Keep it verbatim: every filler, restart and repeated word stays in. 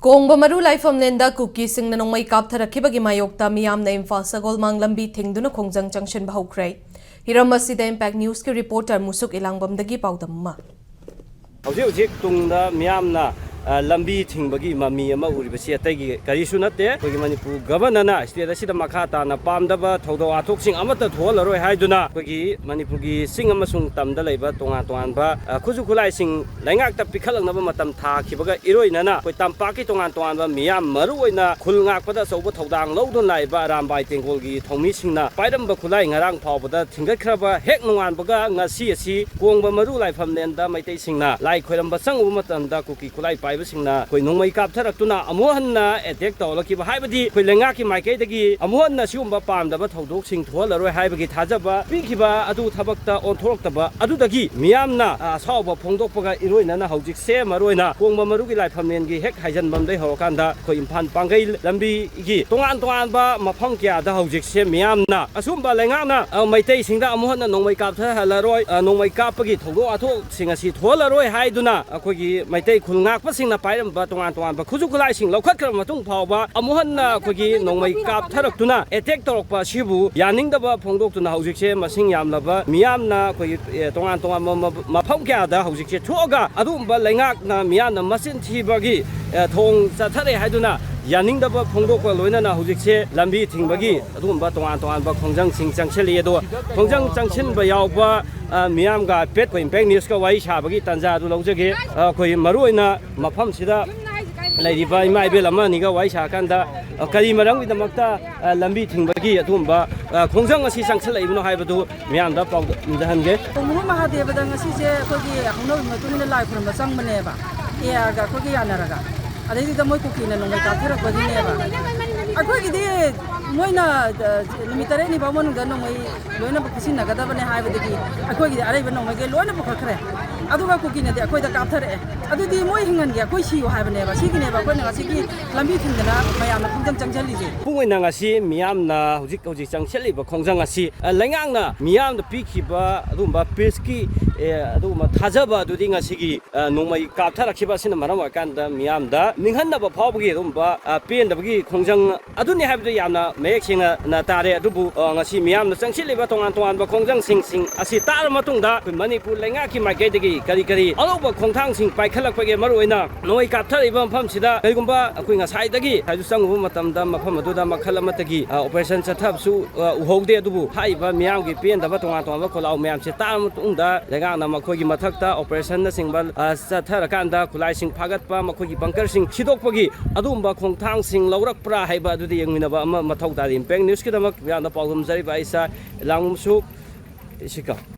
ꯀꯣꯡꯕ ꯃꯔꯨ ꯂꯥꯏꯐꯝꯂꯦꯟꯗ ꯀꯨꯀꯤꯁꯤꯡꯅ ꯅꯣꯡꯃꯩ ꯀꯥꯞꯊꯔꯛꯈꯤꯕꯒꯤ ꯃꯥꯌꯣꯛꯇ ꯃꯤꯌꯥꯝꯅ ꯏꯝꯐꯥꯜ ꯁꯒꯣꯜꯃꯥꯡ ꯂꯝꯕꯤ ꯊꯤꯡꯗꯨꯅ ꯈꯣꯡꯖꯪ ꯆꯪꯁꯤꯟꯕ ꯍꯧꯈ꯭ꯔꯦ꯫ ꯍꯤꯔꯝ ꯑꯁꯤꯗ ꯏꯝꯄꯦꯛ ꯅ꯭ꯌꯨꯁꯀꯤ ꯔꯤꯄꯣꯔꯇꯔ ꯃꯨꯁꯨꯛ ꯏꯂꯥꯡꯕꯝꯗꯒꯤ ꯄꯥꯎꯗꯝ ꯑꯃ꯫ ꯍꯧꯖꯤꯛ ꯍꯧꯖꯤꯛ ꯇꯨꯡꯗ ꯃꯤꯌꯥꯝꯅ, ꯑ, ꯂꯝꯕꯤ ꯊꯤꯡꯕꯒꯤ ꯃꯃꯤ ꯑꯃ ꯎꯔꯤꯕꯁꯤ ꯑꯇꯩꯒꯤ ꯀꯔꯤꯁꯨ ꯅꯠꯇꯦ꯫ ꯑꯩꯈꯣꯏꯒꯤ ꯃꯅꯤꯄꯨꯔ ꯒꯚꯔꯅꯔꯅ ꯁ꯭ꯇꯦꯠ ꯑꯁꯤꯗ ꯃꯈꯥ ꯇꯥꯅ ꯄꯥꯝꯗꯕ ꯊꯧꯗꯣꯛ ꯋꯥꯊꯣꯛꯁꯤꯡ ꯑꯃꯠꯇ ꯊꯣꯛꯍꯜꯂꯔꯣꯏ ꯍꯥꯏꯗꯨꯅ ꯑꯩꯈꯣꯏꯒꯤ ꯃꯅꯤꯄꯨꯔꯒꯤ ꯆꯤꯡ ꯑꯃꯁꯨꯡ ꯇꯝꯗ ꯂꯩꯕ ꯇꯣꯉꯥꯟ ꯇꯣꯉꯥꯟꯕ, ꯑ, ꯈꯨꯠꯁꯨ ꯈꯨꯠꯂꯥꯏꯁꯤꯡ ꯂꯩꯉꯥꯛꯇ ꯄꯤꯈꯠꯂꯛꯅꯕ ꯃꯇꯝ ꯊꯥꯈꯤꯕꯒ ꯏꯔꯣꯏꯅꯅ ꯑꯩꯈꯣꯏ ꯇꯝꯄꯥꯛꯀꯤ ꯇꯣꯉꯥꯟ ꯇꯣꯉꯥꯟꯕ ꯃꯤꯌꯥꯝ, ꯃꯔꯨꯑꯣꯏꯅ ꯈꯨꯜ ꯉꯥꯛꯄꯗ ꯑꯆꯧꯕ ꯊꯧꯗꯥꯡ ꯂꯧꯗꯨꯅ ꯂꯥꯛꯏꯕ ꯑꯔꯥꯝꯕꯥꯏ ꯇꯦꯡꯒꯣꯜꯒꯤ ꯊꯧꯃꯤꯁꯤꯡꯅ ꯄꯥꯏꯔꯝꯕ ꯈꯨꯠꯂꯥꯏ ꯉꯔꯥꯡ ꯐꯥꯎꯕꯗ ꯊꯤꯡꯒꯠꯈ꯭ꯔꯕ ꯍꯦꯛ ꯅꯣꯡꯉꯥꯟꯕꯒ ꯉꯁꯤ ꯑꯁꯤ ꯀꯣꯡꯕ ꯃꯔꯨ ꯂꯥꯏꯐꯝꯂꯦꯟꯗ ꯃꯩꯇꯩꯁꯤꯡꯅ ꯂꯥꯏ ꯈꯣꯏꯔꯝꯕ ꯆꯪꯉꯨꯕ ꯃꯇꯝꯗ ꯀꯨꯀꯤ ꯈꯨꯠꯂꯥꯏ ꯄꯥꯏꯕꯁꯤꯡꯅ ꯑꯩꯈꯣꯏ ꯅꯣꯡꯃꯩ ꯀꯥꯞꯊꯔꯛꯇꯨꯅ ꯑꯃꯨꯛ ꯍꯟꯅ ꯑꯦꯇꯦꯛ ꯇꯧꯔꯛꯈꯤꯕ, ꯍꯥꯏꯕꯗꯤ ꯑꯩꯈꯣꯏ ꯂꯩꯉꯥꯛꯀꯤ ꯃꯥꯏꯀꯩꯗꯒꯤ ꯑꯃꯨꯛ ꯍꯟꯅ ꯁꯤꯒꯨꯝꯕ ꯄꯥꯝꯗꯕ ꯊꯧꯗꯣꯛꯁꯤꯡ ꯊꯣꯛꯍꯜꯂꯔꯣꯏ ꯍꯥꯏꯕꯒꯤ ꯊꯥꯖꯕ ꯄꯤꯈꯤꯕ ꯑꯗꯨ ꯊꯕꯛꯇ ꯑꯣꯟꯊꯣꯔꯛꯇꯕ ꯑꯗꯨꯗꯒꯤ ꯃꯤꯌꯥꯝꯅ, ꯑ, ꯑꯁꯥꯎꯕ ꯐꯣꯡꯗꯣꯛꯄꯒ ꯏꯔꯣꯏꯅꯅ ꯍꯧꯖꯤꯛꯁꯦ ꯃꯔꯨꯑꯣꯏꯅ ꯀꯣꯡꯕ ꯃꯔꯨꯒꯤ ꯂꯥꯏꯐꯝꯂꯦꯟꯒꯤ ꯍꯦꯛ ꯍꯥꯏꯖꯟꯐꯝꯗꯩ ꯍꯧꯔꯀꯥꯟꯗ ꯑꯩꯈꯣꯏ ꯏꯝꯐꯥꯜ ꯄꯥꯡꯒꯩ ꯂꯝꯕꯤꯒꯤ ꯇꯣꯉꯥꯟ ꯇꯣꯉꯥꯟꯕ ꯃꯐꯝ ꯀꯌꯥꯗ ꯍꯧꯖꯤꯛꯁꯦ ꯃꯤꯌꯥꯝꯅ ꯑꯁꯨꯝꯕ ꯂꯩꯉꯥꯛꯅ, ꯑ, ꯃꯩꯇꯩꯁꯤꯡꯗ ꯑꯃꯨꯛ ꯍꯟꯅ ꯅꯣꯡꯃꯩ ꯀꯥꯞꯊꯍꯜꯂꯔꯣꯏ, ꯑ, ꯅꯣꯡꯃꯩ ꯀꯥꯞꯄꯒꯤ ꯊꯧꯗꯣꯛ ꯋꯥꯊꯣꯛꯁꯤꯡ ꯑꯁꯤ ꯊꯣꯛꯍꯜꯂꯔꯣꯏ ꯍꯥꯏꯗꯨꯅ ꯑꯩꯈꯣꯏꯒꯤ ꯃꯩꯇꯩ ꯈꯨꯜ ꯉꯥꯛꯄꯁꯤꯡꯅ ꯄꯥꯏꯔꯝꯕ ꯇꯣꯉꯥꯟ ꯇꯣꯉꯥꯟꯕ ꯈꯨꯠꯁꯨ ꯈꯨꯠꯂꯥꯏꯁꯤꯡ ꯂꯧꯈꯠꯈ꯭ꯔꯕ ꯃꯇꯨꯡ ꯐꯥꯎꯕ ꯑꯃꯨꯛ ꯍꯟꯅ ꯑꯩꯈꯣꯏꯒꯤ ꯅꯣꯡꯃꯩ ꯀꯥꯞꯊꯔꯛꯇꯨꯅ ꯑꯦꯇꯦꯛ ꯇꯧꯔꯛꯄ ꯑꯁꯤꯕꯨ ꯌꯥꯅꯤꯡꯗꯕ ꯐꯣꯡꯗꯣꯛꯇꯨꯅ ꯍꯧꯖꯤꯛꯁꯦ ꯃꯁꯤꯡ ꯌꯥꯝꯂꯕ ꯃꯤꯌꯥꯝꯅ ꯑꯩꯈꯣꯏꯒꯤ, ꯑꯦ, ꯇꯣꯉꯥꯟ ꯇꯣꯉꯥꯟꯕ ꯃ-, ꯃꯐꯝ ꯀꯌꯥꯗ ꯍꯧꯖꯤꯛꯁꯦ ꯊꯣꯛꯑꯒ ꯑꯗꯨꯒꯨꯝꯕ ꯂꯩꯉꯥꯛꯅ ꯃꯤꯌꯥꯝꯅ ꯃꯆꯤꯟ ꯊꯤꯕꯒꯤ, ꯑꯦ, ꯊꯣꯡ ꯆꯠꯊꯔꯦ ꯍꯥꯏꯗꯨꯅ ꯌꯥꯅꯤꯡꯗꯕ ꯐꯣꯡꯗꯣꯛꯄ ꯂꯣꯏꯅꯅ ꯍꯧꯖꯤꯛꯁꯦ ꯂꯝꯕꯤ ꯊꯤꯡꯕꯒꯤ ꯑꯗꯨꯒꯨꯝꯕ ꯇꯣꯉꯥꯟ ꯇꯣꯉꯥꯟꯕ ꯈꯣꯡꯖꯪꯁꯤꯡ ꯆꯪꯁꯤꯜꯂꯤ꯫ ꯑꯗꯣ ꯈꯣꯡꯖꯪ ꯆꯪꯁꯤꯟꯕ ꯌꯥꯎꯕ, ꯑ, ꯃꯤꯌꯥꯝꯒ ꯍꯥꯏꯐꯦꯠ ꯑꯩꯈꯣꯏ ꯏꯝꯄꯦꯛ ꯅ꯭ꯌꯨꯁꯀ ꯋꯥꯔꯤ ꯁꯥꯕꯒꯤ ꯇꯥꯟꯖꯥ ꯑꯗꯨ ꯂꯧꯖꯒꯦ꯫ ꯑ, ꯑꯩꯈꯣꯏ ꯃꯔꯨꯑꯣꯏꯅ ꯃꯐꯝꯁꯤꯗ ꯂꯩꯔꯤꯕ ꯏꯃꯥ ꯏꯕꯦꯜ ꯑꯃ ꯑꯅꯤꯒ ꯋꯥꯔꯤ ꯁꯥꯔꯀꯥꯟꯗ, ꯑ, ꯀꯔꯤ ꯃꯔꯝꯒꯤꯗꯃꯛꯇ, ꯑ, ꯂꯝꯕꯤ ꯊꯤꯡꯕꯒꯤ ꯑꯗꯨꯒꯨꯝꯕ, ꯑ, ꯈꯣꯡꯖꯪ ꯑꯁꯤ ꯆꯪꯁꯤꯜꯂꯛꯏꯕꯅꯣ ꯍꯥꯏꯕꯗꯨ ꯃꯤꯌꯥꯝꯗ ꯄꯥꯎꯗꯝꯖꯍꯟꯒꯦ꯫ ꯀꯣꯡꯕ ꯃꯍꯥꯗꯦꯕꯗ ꯉꯁꯤꯁꯦ ꯑꯩꯈꯣꯏꯒꯤ ꯍꯧꯅꯕꯤ ꯃꯇꯨꯡ ꯏꯟꯅ ꯂꯥꯏ ꯈꯨꯔꯨꯝꯕ ꯆꯪꯕꯅꯦꯕ, ꯑꯦ ꯑꯥꯔꯒ ꯑꯩꯈꯣꯏꯒ ꯌꯥꯅꯔꯒ꯫ ꯑꯗꯩꯗꯨꯗ ꯃꯣꯏ ꯀꯨꯀꯤꯅ ꯅꯣꯡꯃꯩ ꯀꯥꯞꯊꯔꯛꯄꯒꯤꯅꯦꯕ꯫ ꯑꯩꯈꯣꯏꯒꯤꯗꯤ ꯃꯣꯏꯅ, ꯑ, ꯅꯨꯃꯤꯠ ꯇꯔꯦꯠꯅꯤ ꯐꯥꯎ ꯃꯅꯨꯡꯗ ꯅꯣꯡꯃꯩ ꯂꯣꯏꯅꯃꯛ ꯄꯤꯁꯤꯟꯅꯒꯗꯕꯅꯦ ꯍꯥꯏꯕꯗꯒꯤ ꯑꯩꯈꯣꯏꯒꯤꯗꯤ ꯑꯔꯩꯕ ꯅꯣꯡꯃꯩꯁꯦ ꯂꯣꯏꯅ ꯄꯨꯈꯠꯈ꯭ꯔꯦ꯫ ꯑꯗꯨꯒ ꯀꯨꯀꯤꯅꯗꯤ ꯑꯩꯈꯣꯏꯗ ꯀꯥꯞꯊꯔꯛꯑꯦ꯫ ꯑꯗꯨꯗꯤ ꯃꯣꯏ ꯍꯤꯡꯍꯟꯒꯦ, ꯑꯩꯈꯣꯏ ꯁꯤꯌꯨ ꯍꯥꯏꯕꯅꯦꯕ꯫ ꯁꯤꯒꯤꯅꯦꯕ ꯑꯩꯈꯣꯏꯅ ꯉꯁꯤꯒꯤ ꯂꯝꯕꯤ ꯊꯤꯡꯗꯅ ꯃꯌꯥꯝꯅ ꯈꯣꯡꯖꯪ ꯆꯪꯁꯤꯜꯂꯤꯁꯦ꯫ ꯃꯄꯨꯡ ꯑꯣꯏꯅ ꯉꯁꯤ ꯃꯤꯌꯥꯝꯅ ꯍꯧꯖꯤꯛ ꯍꯧꯖꯤꯛ ꯆꯪꯁꯤꯜꯂꯤꯕ ꯈꯣꯡꯖꯪ ꯑꯁꯤ, ꯑ, ꯂꯩꯉꯥꯛꯅ ꯃꯤꯌꯥꯝꯗ ꯄꯤꯈꯤꯕ ꯑꯗꯨꯒꯨꯝꯕ ꯄꯤꯁꯀꯤ, ꯑꯦ, ꯑꯗꯨꯒꯨꯝꯕ ꯊꯥꯖꯕ ꯑꯗꯨꯗꯤ ꯉꯁꯤꯒꯤ, ꯑ, ꯅꯣꯡꯃꯩ ꯀꯥꯞꯊꯔꯛꯈꯤꯕ ꯑꯁꯤꯅ ꯃꯔꯝ ꯑꯣꯏꯔꯀꯥꯟꯗ ꯃꯤꯌꯥꯝꯗ ꯅꯤꯡꯍꯟꯅꯕ ꯐꯥꯎꯕꯒꯤ ꯑꯗꯨꯒꯨꯝꯕ, ꯑ, ꯄꯦꯟꯗꯕꯒꯤ ꯈꯣꯡꯖꯪ ꯑꯗꯨꯅꯤ ꯍꯥꯏꯕꯗꯨ ꯌꯥꯝꯅ ꯃꯌꯦꯛ ꯁꯦꯡꯅ ꯇꯥꯔꯦ꯫ ꯑꯗꯨꯕꯨ, ꯑ, ꯉꯁꯤ ꯃꯤꯌꯥꯝꯅ ꯆꯪꯁꯤꯜꯂꯤꯕ ꯇꯣꯉꯥꯟ ꯇꯣꯉꯥꯟꯕ ꯈꯣꯡꯖꯪꯁꯤꯡ ꯑꯁꯤ ꯇꯥꯔꯕ ꯃꯇꯨꯡꯗ ꯑꯩꯈꯣꯏ ꯃꯅꯤꯄꯨꯔ ꯂꯩꯉꯥꯛꯀꯤ ꯃꯥꯏꯀꯩꯗꯒꯤ ꯀꯔꯤ ꯀꯔꯤ ꯑꯅꯧꯕ ꯈꯣꯡꯊꯥꯡꯁꯤꯡ ꯄꯥꯏꯈꯠꯂꯛꯄꯒꯦ? ꯃꯔꯨꯑꯣꯏꯅ ꯅꯣꯡꯃꯩ ꯀꯥꯞꯊꯔꯛꯏꯕ ꯃꯐꯝꯁꯤꯗ ꯀꯔꯤꯒꯨꯝꯕ ꯑꯩꯈꯣꯏ ꯉꯁꯥꯏꯗꯒꯤ ꯍꯥꯏꯁꯨ ꯆꯪꯉꯨꯕ ꯃꯇꯝꯗ ꯃꯐꯝ ꯑꯗꯨꯗ ꯃꯈꯜ ꯑꯃꯠꯇꯒꯤ, ꯑ, operation ꯆꯠꯊꯕꯁꯨ, ꯑ, ꯎꯍꯧꯗꯦ꯫ ꯑꯗꯨꯕꯨ ꯍꯥꯏꯔꯤꯕ ꯃꯤꯌꯥꯝꯒꯤ ꯄꯦꯟꯗꯕ ꯇꯣꯉꯥꯟ ꯇꯣꯉꯥꯟꯕ ꯈꯣꯜꯂꯥꯎ ꯃꯌꯥꯝꯁꯦ ꯇꯥꯔꯕ ꯃꯇꯨꯡꯗ ꯂꯩꯉꯥꯛꯅ ꯃꯈꯣꯏꯒꯤ ꯃꯊꯛꯇ operationꯅꯆꯤꯡꯕ, ꯑ, ꯆꯠꯊꯔꯀꯥꯟꯗ ꯈꯨꯠꯂꯥꯏꯁꯤꯡ ꯐꯥꯒꯠꯄ, ꯃꯈꯣꯏꯒꯤ bunkerꯁꯤꯡ ꯁꯤꯗꯣꯛꯄꯒꯤ ꯑꯗꯨꯒꯨꯝꯕ ꯈꯣꯡꯊꯥꯡꯁꯤꯡ ꯂꯧꯔꯛꯄ꯭ꯔꯥ ꯍꯥꯏꯕ ꯑꯗꯨꯗꯤ ꯌꯦꯡꯃꯤꯟꯅꯕ ꯑꯃ ꯃꯊꯧ ꯇꯥꯔꯤ꯫ Impact Newsꯀꯤꯗꯃꯛ ꯃꯤꯌꯥꯝꯗ ꯄꯥꯎꯗꯝꯖꯔꯤꯕ ꯑꯩ ꯁꯥꯔ ꯏꯂꯥꯡꯕꯝꯁꯨ ꯏꯁꯤꯀ꯫